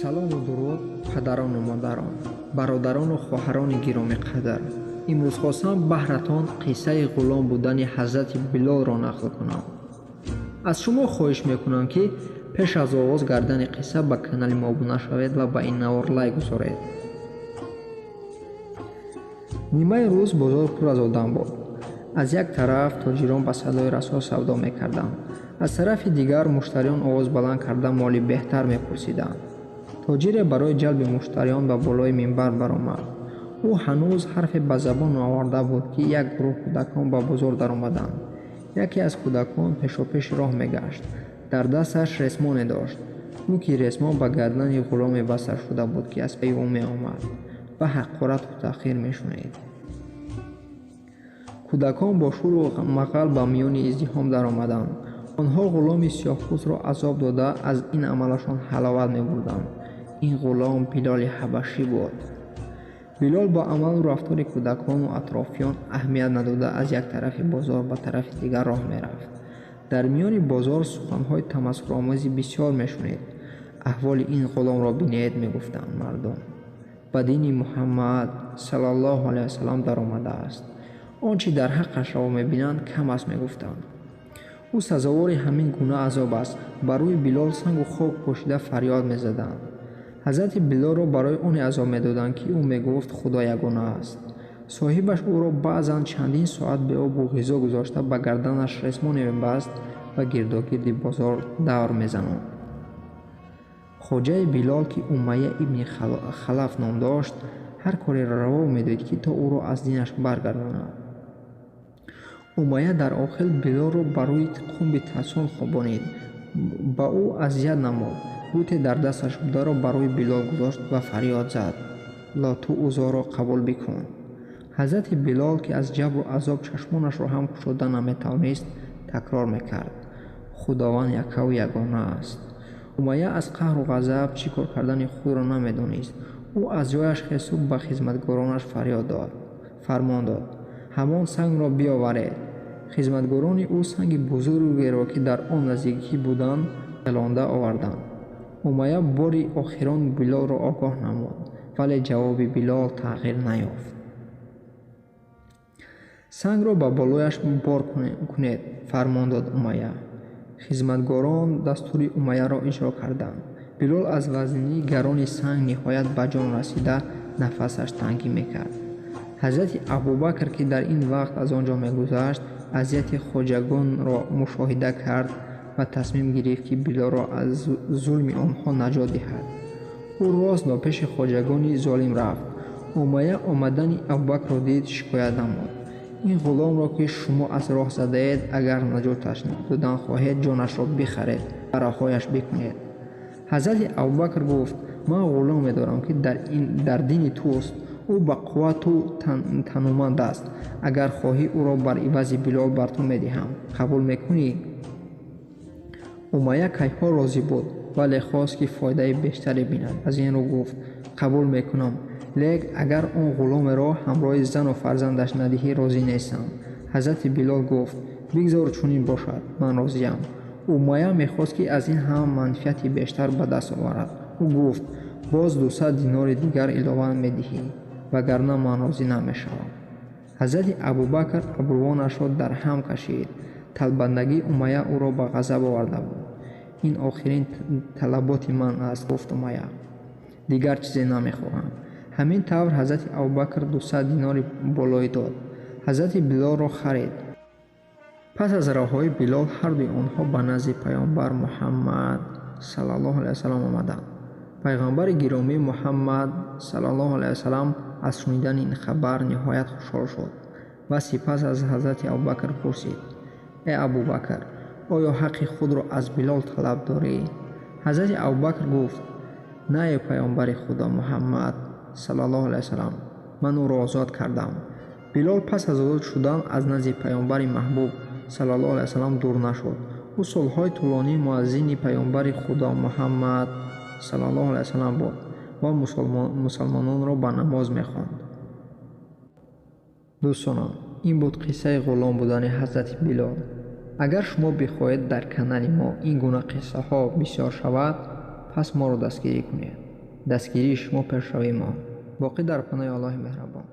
Салому дуруд падарону модарон, бародарону хоҳарони гиромиқадр. Имрӯз хостам баҳратон қиссаи ғулом будани ҳазрати Билолро нақл кунам. Аз шумо хоҳиш мекунам, ки пеш аз оғоз гардани қисса ба канали мо обуна шавед ва ба ин навор лайк гузоред. Нимаи рӯз бозор пур аз одам буд. Аз як тараф тоҷирон ба садои расо савдо мекарданд, аз тарафи дигар муштариён овоз баланд карда моли беҳтар мепурсиданд. Тоҷире барои ҷалби муштариён ба болои минбар баромад. Ӯ ҳанӯз ҳарфе ба забон наоварда буд, ки як гурӯҳ кӯдакон ба бозор даромаданд. Яке аз кӯдакон пешопеш роҳ мегашт. Дар дасташ ресмоне дошт. Нӯки ресмон ба гардани ғуломе баста шуда буд, ки аз пайи ӯ меомад ва ҳақорату таҳқир мешунид. Кӯдакон бо шуру мағал ба миёни издиҳом даромаданд. Онҳо ғуломи сиёҳпӯстро азоб дода, аз ин амалашон ҳаловат мебурданд. Ин ғулом Билоли ҳабашӣ буд. Билол ба амалу рафтори кӯдакону атрофиён аҳамият надода, аз як тарафи бозор ба тарафи дигар роҳ мерафт. Дар миёни бозор суханҳои тамасхуромези бисёр мешунид. Аҳволи ин ғуломро бинед, мегуфтанд мардум. Ба дини Муҳаммад саллаллоҳу алайҳи васаллам даромадааст. Он чи дар ҳаққаш раво мебинанд, кам аст, мегуфтанд. Ӯ сазовори ҳамин гуна азоб аст. Ба рӯи Билол сангу хок пошида фарёд мезаданд. Ҳазрати Билолро барои оне азоб медоданд, ки ӯ мегуфт Худо ягона аст. Соҳибаш ӯро баъзан чандин соат беобу ғизо гузошта, ба гарданаш ресмоне мебаст ва гирдогирди бозор давр мезанонд. Хоҷаи Билол, ки Умайя ибни Халаф ном дошт, ҳар кореро раво медид, ки то ӯро аз динаш баргардонад. Умайя дар охир Билолро ба рӯи қумби тасон хобонид, ба ӯ азият намуд. Буте дар дасташ бударо ба рӯи Билол гузошт ва фарёд зад: Лоту узоро қабул бикун. Ҳазрати Билол, ки аз ҷабру азоб чашмонашро ҳам кушода наметавонист, такрор мекард: Худованд яккаву ягона аст. Умайя аз қаҳру ғазаб чӣ кор кардани худро намедонист. Ӯ аз ҷояш хесу ба хизматгоронаш фарёд дод, фармон дод: ҳамон сангро биёваред. Хизматгорони ӯ санги бузургеро, ки дар он наздикӣ буданд, ғелонда оварданд. Умайя бори охирон Билолро огоҳ намуд, вале ҷавоби Билол тағйир наёфт. Сангро ба болояш бор кунед, фармон дод Умайя. Хизматгорон дастури Умайяро иҷро карданд. Билол аз вазнии гарони санг ниҳоят ба ҷон расида, нафасаш тангӣ мекард. Ҳазрати Абубакр, ки дар ин вақт аз он ҷо мегузашт, азияти хоҷагонро мушоҳида кард ва тасмим гирифт, ки Билолро аз зулми онҳо наҷот диҳад. Ӯ рост ба пеши хоҷагони золим рафт. Умайя омадани Абубакрро дид, шикоят намуд: ин ғуломро, ки шумо аз роҳ задаед, агар наҷоташ додан хоҳед, ҷонашро бихаред ва раҳояш бикунед. Ҳазрати Абубакр гуфт: ман ғуломе дорам, ки дар дини туст. Ӯ ба қуввату тануманд аст. Агар хоҳӣ, ӯро бар ивази Билол бар ту медиҳам. Қабул мекунӣ? Умайя кайҳо розӣ буд, вале хост, ки фоидаи бештаре бинад. Аз ин рӯ гуфт: қабул мекунам, лек агар он ғуломеро ҳамроҳи зану фарзандаш надиҳӣ, розӣ нестам. Ҳазрати Билол гуфт: бигзор чунин бошад, ман розиям. Умайя мехост, ки аз ин ҳам манфиати бештар ба даст оварад. Ӯ гуфт: боз 200 динори дигар илова медиҳӣ, вагарна ман розӣ намешавам. Ҳазрати Абубакр абрувонашро дар ҳам кашид. Талбандагии Умайя ӯро ба ғазаб оварда буд. Ин охирин талаботи ман аст, гуфт Умайя. Дигар чизе намехоҳам. Ҳамин тавр ҳазрати Абубакр 200 динори болоӣ дод. Ҳазрати Билолро харид. Пас аз раҳои Билол ҳардуи онҳо ба назди пайғамбар Муҳаммад саллаллоҳу алайҳи васаллам омаданд. Пайғамбари гиромӣ Муҳаммад саллаллоҳу алайҳи васаллам аз шунидани ин хабар ниҳоят хушҳол шуд ва сипас аз ҳазрати Абубакр пурсид: э Абубакр, оё ҳаққи худро аз Билол талаб дорӣ? Ҳазрати Абубакр гуфт: на, эй пайғамбари Худо Муҳаммад саллаллоҳу алайҳи васаллам, ман ӯро озод кардам. Билол пас аз озод шудан аз назди пайғамбари маҳбуб саллаллоҳу алайҳи васаллам дур нашуд. Ӯ солҳои тӯлонӣ муаззини пайғамбари Худо Муҳаммад саллаллоҳу алайҳи васаллам буд ва мусалмононро ба намоз мехонд. Дӯстонам, ин буд қиссаи ғулом будани ҳазрати Билол. Агар шумо бихоҳед дар канали мо ин гуна қиссаҳо бисёр шавад, Пас моро дастгирӣ кунед. Дастгирии шумо пешравии мо. Боқӣ дар паноҳи Аллоҳи меҳрабон.